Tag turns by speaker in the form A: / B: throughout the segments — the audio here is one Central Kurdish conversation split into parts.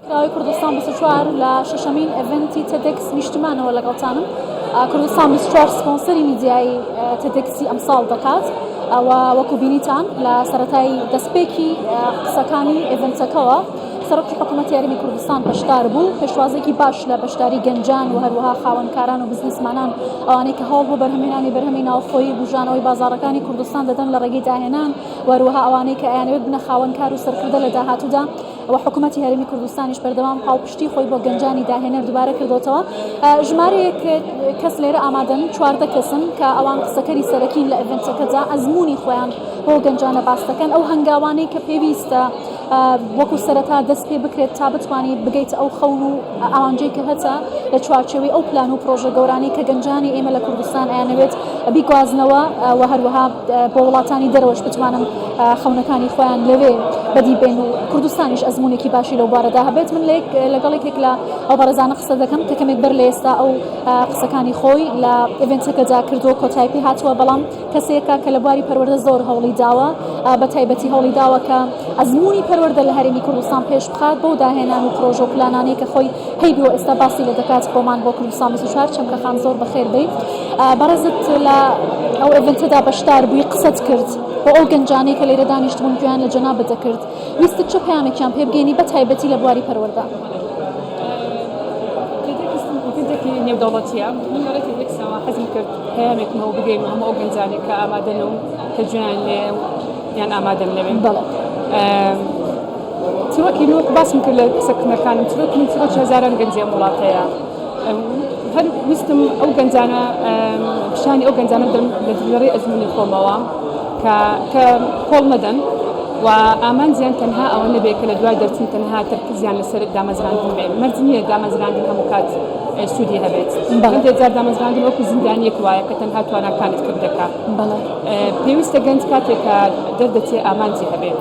A: کراوەی کوردستان 24 لە شەشەمین event ی TEDx نیشتمانەوە لەگەڵتانم. کوردستان 24 سپۆنسەری میدیایی TEDx ی ئەمساڵ دەکات. ئەوە وەکو بینیتان لە سەرەتای دەستپێکی قسەکانی event ەکەوە سەرۆکی حکوومەتی هەرێمی کوردستان بەشدار بوو. پێشوازێکی باش لە بەشداری گەنجان و هەروەها خاوەنکاران و بزنسمانان ئەوانەی کە هەوڵ بۆ بەرهەمهێنانی بەرهەمی ناوخۆیی بوژانەوەی بازاڕەکانی کوردستان دەدەن لە ڕێگەی داهێنان و هەروەها ئەوانەی کە ئەیانەوێت بنە خاوەنکار و سەرکردە لە داهاتوودا و حکوومەتی هەرێمی کوردستانیش بەردەوام پاڵپشتی خۆی بۆ گەنجانی داهێنەر دووبارە کردوتەوە. ژمارەیەک کەس لێرە ئامادەن، 14 کەسن کە ئەوان قسەکەری سەرەکین لە event ەکەدا، ئەزموونی خۆیان بۆ گەنجانە باس دەکەن، ئەو هەنگاوانەی کە پێویستە وەکو سەرەتا دەست پێ بکرێت تا بتوانی بگەیت ئەو خەون و ئامانجەی کە هەتە لە چوارچێوەی ئەو پلان و پرۆژە گەورانەی کە گەنجانی ئێمە لە کوردستان ئەیانەوێت بیگوازنەوە و هەروەها بۆ وڵاتانی دەرەوەش بتوانن خەونەکانی خۆیان لەوێ بەدی بێن و کوردستانیش ئەزمونێکی باشی لەو بارەدا هەبێت. من لەگەڵ یەکێک لە ئەو بەڕێزانە قسە دەکەم کە کەمێک بەر لە ئێستا ئەو قسەکانی خۆی لە event ەکەدا کردووە، کۆتایی پێ هاتووە، بەڵام کەسێکە کە لە بواری پەروەردە زۆر هەوڵی داوە، بە تایبەتی هەوڵی داوە کە ئەزموونی پەروەردە لە هەرێمی کوردستان پێش بخات بەو داهێنان و پرۆژە و پلانانەی کە خۆی هەیبووە ئێستا باسی لێ دەکات بۆمان بۆ کوردستان 24. چەمکە خان زۆر بەخێر بێی. بەڕێزت لە ئەو event ەدا بەشدار بووی، قسەت کرد بۆ ئەو گەنجانەی کە لێرە دانیشتبوون گوێیان لە جەنابت دەکرد، ویستت چ پەیامێکیان پێ بگەینی بە تایبەتی لە بواری پەروەردە؟
B: TEDx event ێکی نێودەوڵەتییە، من لە ڕێی TEDx ەوە حەزم کرد پەیامێکم هەبوو بگەینمە هەموو ئەو گەنجانەی کە ئامادەن و کە گوێیان لێ یان ئامادەن لەوێ.
A: بەڵێ.
B: چیرۆکی من وەکو باسم کرد لە قسەکردنەکانم، چیرۆکی من چیرۆکی هەزاران گەنجی ئەم وڵاتەیە. هەر ویستم ئەو گەنجانە پیشانی ئەو گەنجانە بدەم لە ڕێی ئەزموونی خۆمەوە کە کە کۆڵ نەدەن و ئامانجیان تەنها ئەوە نەبێ کە لە دوای دەرچوون تەنها تەرکیزیان لەسەر دامەزراندن بێ. مەرج نییە دامەزراندن هەموو کات سوودی هەبێت. هەندێک جار دامەزراندن وەکو زیندانییەک وایە کە تەنها تواناکانت کپ دەکا. پێویستە گەنج کاتێک کە دەردەچێ ئامانجی هەبێ،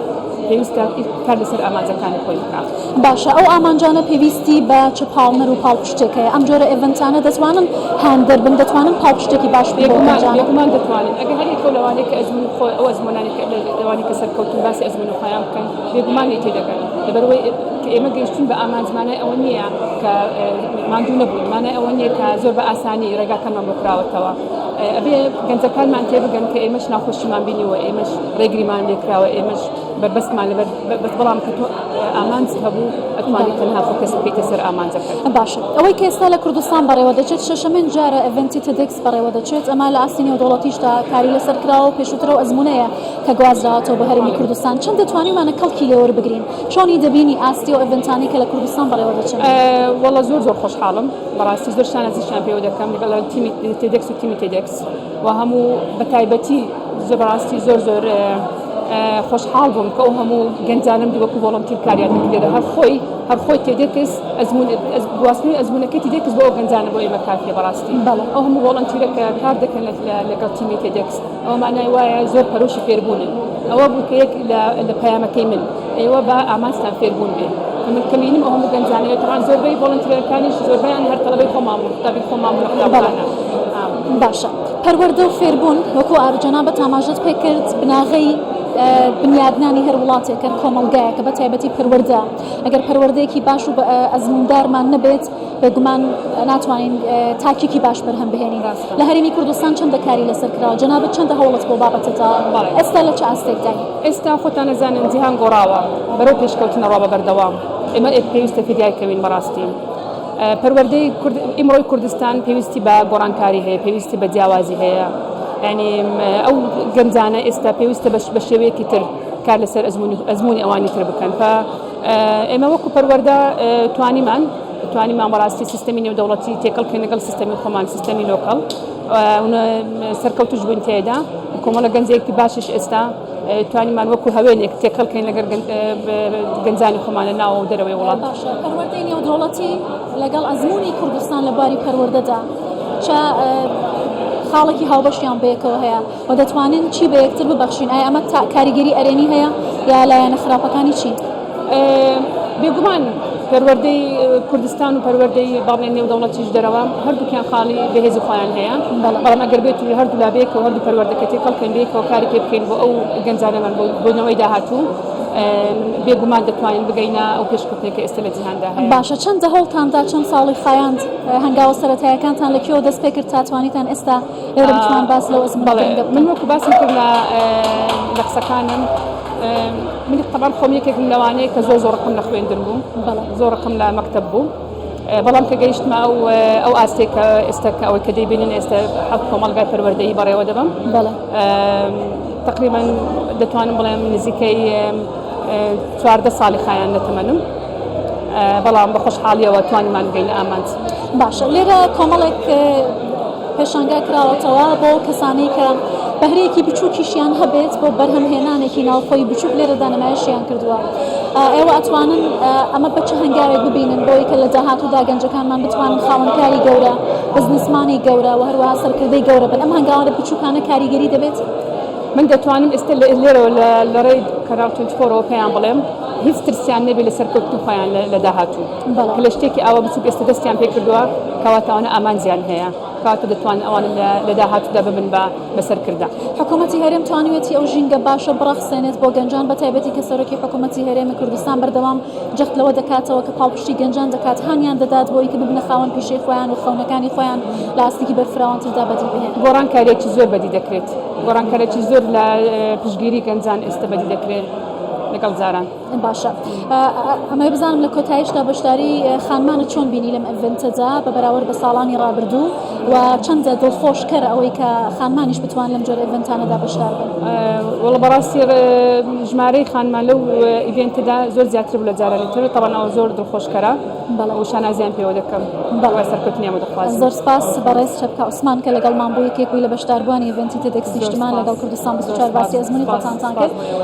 B: پێویستە کار لەسەر ئامانجەکانی خۆی بکا.
A: باشە ئەو ئامانجانە پێویستی بە چ پاڵنەر و پاڵپشتێک هەیە؟ ئەم جۆرە event انە دەتوانن هاندەر بن، دەتوانن پاڵپشتێکی باش بن بۆ گەنجان؟
B: بێگومان دەتوانن. ئەگەر هەر یەکەو لەوانەی کە ئەزموونی خۆی، ئەو ئەزموونانەی کە لەوانەی کە سەرکەوتوون باسی ئەزموونی خۆیان بکەن، بێگومان لێی تێدەگەن. لەبەرئەوەی کە ئێمە گەیشتووین بە ئامانج مانای ئەوە نییە کە ماندوو نەبووین، مانای ئەوە نییە کە زۆر بە ئاسانی ڕێگاکانمان بۆ کراوەتەوە. ئەبێ گەنجەکانمان تێبگەن کە ئێمەش ناخۆشیمان بینیوە، ئێمەش ڕێگریمان لێکراوە، ئێمەش بەربەستمان لەبەر بەس بەڵام کە تۆ ئامانجت هەبوو ئەتوانی تەنها focus بکەیتە سەر ئامانجەکەت.
A: باشە ئەوەی کە ئێستا لە کوردستان بەڕێوە دەچێت شەشەمین جارە event ی TEDx بەڕێوە دەچێت، ئەمە لە ئاستی نێودەوڵەتیشدا کاری لەسەر کراوە و پێشووتر ئەو ئەزموونەیە کە گوازراوەتەوە بۆ هەرێمی کوردستان، چەند دەتوانیمانە کەڵکی لێ وەربگرین؟ چۆنی دەبینی ئاستی ئەو event انەی کە لە کوردستان بەڕێوە دەچن؟
B: وەڵا زۆر زۆر خۆشحاڵم بەڕاستی زۆر شانازیشیان پێوە دەکەم لەگەڵ تیمی TEDx و تیمی TEDx و هەموو بەتایبەتی زۆر بەڕاستی زۆر زۆر خۆشحاڵ بووم کە ئەو هەموو گەنجانم دی وەکو volunteer کاریان دەکرد هەر خۆی هەر خۆی TEDx ئەزموون گواستنەوەی ئەزموونەکەی TEDx بۆ ئەو گەنجانە بۆ ئێمە کافیە بەڕاستی ئەو هەموو volunteer ە کە کار دەکەن لەگەڵ تیمی TEDx ئەوە مانای وایە زۆر پەرۆشی فێربوونن. ئەوە بوو کە یەک لە پەیامەکەی من، ئێوە با ئامانجتان فێربوون بێ. کە من کە بینیم ئەو هەموو گەنجانەیە، تەبعەن زۆربەی volunteer ەکانیش زۆربەیان هەر تەڵەبەی خۆمان بوون، قوتابی خۆمان بوون لە قوتابخانە.
A: باشە پەروەردە و فێربوون وەکوو جەنابت ئاماژەت پێ کرد بناغەی بنیادنانی هەر وڵاتێک، هەر کۆمەڵگایەکە، بە تایبەتی پەروەردە. ئەگەر پەروەردەیەکی باش و ئەزمووندارمان نەبێت، بێگومان ناتوانین تاکێکی باش بەرهەم بهێنین. لە هەرێمی کوردستان چەندە کاری لەسەر کراوە؟ جەنابت چەندە هەوڵت بۆ بابەتە داوە؟ ئێستا لە چ ئاستێکدای؟
B: ئێستا خۆتان ئەزانن جیهان گۆڕاوە، بەرەو پێشکەوتن ئەڕوا بە بەردەوام. ئێمە پێویستە فریای کەوین بەڕاستی. پەروەردەی کورد ئیمڕۆی کوردستان پێویستی بە گۆڕانکاری هەیە، پێویستی بە جیاوازی هەیە. یانی ئەو گەنجانە ئێستا پێویستە بە شێوەیەکی تر کار لەسەر ئەزموونی ئەوانی تر بکەن. ئێمە وەکو پەروەردە توانیمان توانیمان بەڕاستی سیستەمی نێودەوڵەتی تێکەڵ بکەین لەگەڵ سیستەمی خۆمان سیستەمی local سەرکەوتوش بووین تێدا کۆمەڵە گەنجێکی باشیش ئێستا توانیمان وەکو هەوێنێک تێکەڵ کەین لەگەڵ گەنجانی خۆمان لە ناوە و دەرەوەی وڵات.
A: باشە پەروەردەی نێودەوڵەتی لەگەڵ ئەزموونی کوردستان لە بواری پەروەردەدا چ خاڵێکی هاوبەشیان بەیەکەوە هەیە؟ و دەتوانن چی بە یەکتر ببەخشین؟ ئایا ئەمە کاریگەری ئەرێنی هەیە یا لایەنە خراپەکانی چین؟
B: بێگومان. پەروەردەی کوردستان و پەروەردەی با بڵێین نێودەوڵەتیش دەرەوە هەردووکیان خاڵی بەهێزی خۆیان هەیە، بەڵام ئەگەر بێت و هەردوولا بەیەکەوە هەردوو پەروەردەکە تێکەڵ کەین بەیەکەوە کاری پێ بکەین بۆ ئەو گەنجانەمان بۆ نەوەی داهاتوو بێگومان دەتوانین بگەینە ئەو پێشکەوتنەی کە ئێستا لە جیهاندا هەیە.
A: باشە چەندە هەوڵتان دا چەند ساڵی خایاند هەنگاوە سەرەتایەکانتان لە کوێوە دەست پێ کرد تا توانیتان ئێستا لێرە بتوان باس لەو ئەزموونە
B: بەڵێ
A: گرنگە
B: من
A: بکەن؟
B: وەکو باسم کرد لە لە قسەکانم من تەبعەن خۆم یەکێکم لەوانەیە کە زۆر زۆر ڕقم لە خوێندن بوو
A: بەڵێ.
B: زۆر ڕقم لە مەکتەب بوو بەڵام کە گەیشتمە ئەو ئەو ئاستێک کە ئێستا کە ئەوەی کە دەیبینن ئێستا حەوت کۆمەڵگای پەروەردەیی بەڕێوە دەبەم
A: بەڵێ.
B: تقریبا دەتوانم بڵێم نزیکەی 14 ساڵی خایان لە تەمەنم بەڵام بە خۆشحاڵیەوە توانیمان بگەینە ئامانج.
A: باشە لێرە کۆمەڵێک پێشانگا کراوەتەوە بۆ کەسانەی کە بەهرەیەکی بچووکیشیان هەبێت بۆ بەرهەمهێنانێکی ناوخۆی بچووک لێرەدا نمایشیان کردووە. ئێوە ئەتوانن ئەمە بە چ هەنگاوێک ببینن بۆی کە لە داهاتوودا گەنجەکانمان بتوانن خاوەنکاری گەورە، بزنسمانی گەورە و هەروەها سەرکردەی گەورە بن؟ ئەم هەنگاوانە بچووکانە کاریگەری دەبێت؟
B: من دەتوانم ئێستا لێرەوە لە ڕێی کەناڵ 24ەوە پێیان بڵێم هیچ ترسیان نەبێت لە سەرکەوتنی خۆیان لە داهاتوو.
A: بەڵێ.
B: کە لە شتێکی ئاوا بچووک ئێستا دەستیان پێ کردووە کەواتە ئەوانە ئامانجیان هەیە. کەواتە دەتوانن ئەوانە لە داهاتوودا ببن بە سەرکردە.
A: حکوومەتی هەرێم توانیویەتی ئەو ژینگە باشە بڕەخسێنێت بۆ گەنجان، بەتایبەتی کە سەرۆکی حکوومەتی هەرێمی کوردستان بەردەوام جەخت لەوە دەکاتەوە کە پاڵپشتی گەنجان دەکات، هانیان دەدات بۆ ئەوەی کە ببنە خاوەن پیشەی خۆیان و خەونەکانی خۆیان لە ئاستێکی بەرفراوانتردا بەدی بهێنن.
B: گۆڕانکارییەکی زۆر بەدی دەکرێت، گۆڕانکارییەکی زۆر لە پشتگیری گەنجان ئێستا بەدی دەکرێت لەگەڵ جاران.
A: باشە ئەمەوێ بزانم لە کۆتاییشدا بەشداری خانمانت چۆن بینی لەم event ەدا بە بەراورد بە ساڵانی ڕابردوو و چەندە دڵخۆشکەرە ئەوەی کە خانمانیش بتوان لەم جۆرە event انەدا بەشدار بن؟
B: وەڵا بەڕاستی ژمارەی خانمان لەو event ەدا زۆر زیاتر بوو لە جارانی تر، تەبعەن ئەوە زۆر دڵخۆشکەرە
A: بەڵێ.
B: و شانازیان پێوە دەکەم.
A: بەڵێ.
B: و سەرکەوتنیان بۆ دەخوازم.
A: زۆر سپاس بەڕێز چەپکە عوسمان کە لەگەڵمان بوو، یەکێک بووی لە بەشداربووانی event ی TEDx
B: زۆر
A: نیشتمان
B: سپاس.
A: لەگەڵ کوردستان
B: زۆر
A: 24
B: سپاس.
A: باسی ئەزموونی
B: سپاس.
A: خۆتانتان
B: سپاس
A: کرد.
B: بۆ ئێوە.